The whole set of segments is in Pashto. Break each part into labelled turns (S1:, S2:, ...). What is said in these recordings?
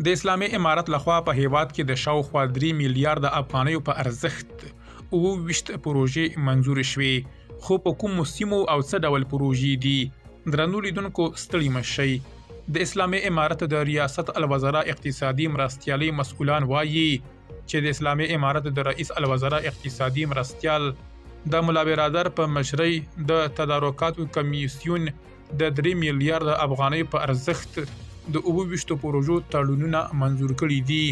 S1: د اسلامي امارت لخوا په هیواد کې د شاوخوا 3 میلیارډ افغانیو په ارزښت 27 پروژې منظور شوې، خو په کومو سیمو او څه ډول پروژې دي؟ درنو لیدونکو، ستړي مه شئ. د اسلامي امارت د ریاست الوزرا اقتصادي مرستیالۍ مسؤلان وایي چې د اسلامي امارت د رئیس الوزرا اقتصادي مرستیال د ملا برادر په مشرۍ د تدارکاتو کمیسیون د 3 میلیارډ افغانیو په ارزښت د 27 پروژو تړونونه منظور کړي دي.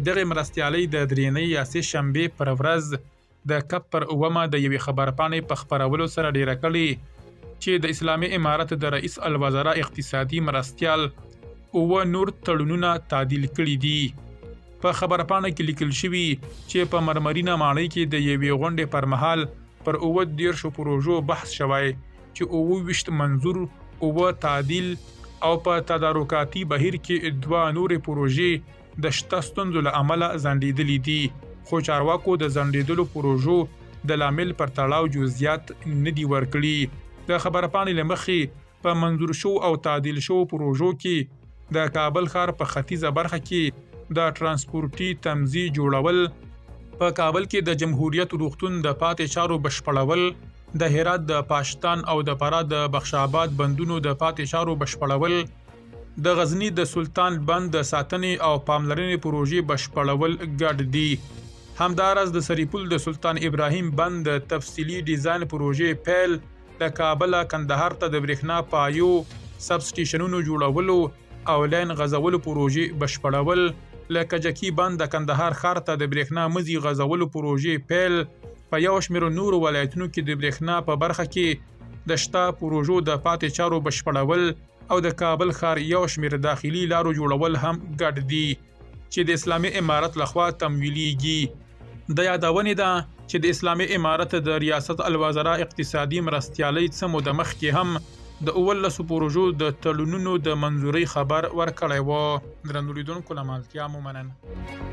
S1: دغې مرستیالۍ د درېنۍ یا سې شنبې پر ورځ د کب پر اوومه د یوې خبرپاڼې په خپرولو سره ډېره کړې چې د اسلامي امارت د رئیس الوزرا اقتصادي مرستیال 7 نور تړونونه تعدیل کړي دي. په خبرپاڼه کې لیکل شوي چې په مرمرینه ماڼۍ کې د یوې غونډې پر مهال پر 37 پروژو بحث شوی چې 27 منظور، 7 تعدیل او په تدارکاتي بهیر کې 2 نورې پروژې د شته ستونزو له امله ځنډېدلې دي، خو چارواکو د ځنډېدلو پروژو د لامل پر تړاو جزئیات نه دي ورکړي. د خبرپاڼې له مخې په منظور شوو او تعدیل شوو پروژو کې د کابل ښار په ختیځه برخه کې د ترانسپورتي تمځي جوړول، په کابل کې د جمهوریت روغتون د پاتې چارو بشپړول، د هرات د پاشتان او د فراه د بخشاباد بندونو د پاتې چارو بشپړول، د غزني د سلطان بند د ساتنې او پاملرنې پروژې بشپړول ګډ دي. همداراز د سرپل د سلطان ابراهیم بند د تفصیلي ډیزاین پروژې پیل، له کابله کندهار ته د برېښنا پایو سب سټیشنونو جوړولو او لاین غځولو پروژې بشپړول، له کجکي بند د کندهار ښار ته د برېښنا مزي غځولو پروژې پیل، په یو شمېر نورو ولایتونو کې د برېښنا په برخه کې د شته پروژو د پاتې چارو بشپړول او د کابل ښار یو شمېر داخلي لارو جوړول هم ګډ دي چې د اسلامي امارت لخوا تمویلیږي. د یادونې ده چې د اسلامي امارت د ریاست الوزرا اقتصادي مرستیالۍ څه موده مخکې هم د 17 پروژو د تړونونو د منظورۍ خبر ورکړی و. درنو لیدونکو، له مالتیا مو مننه.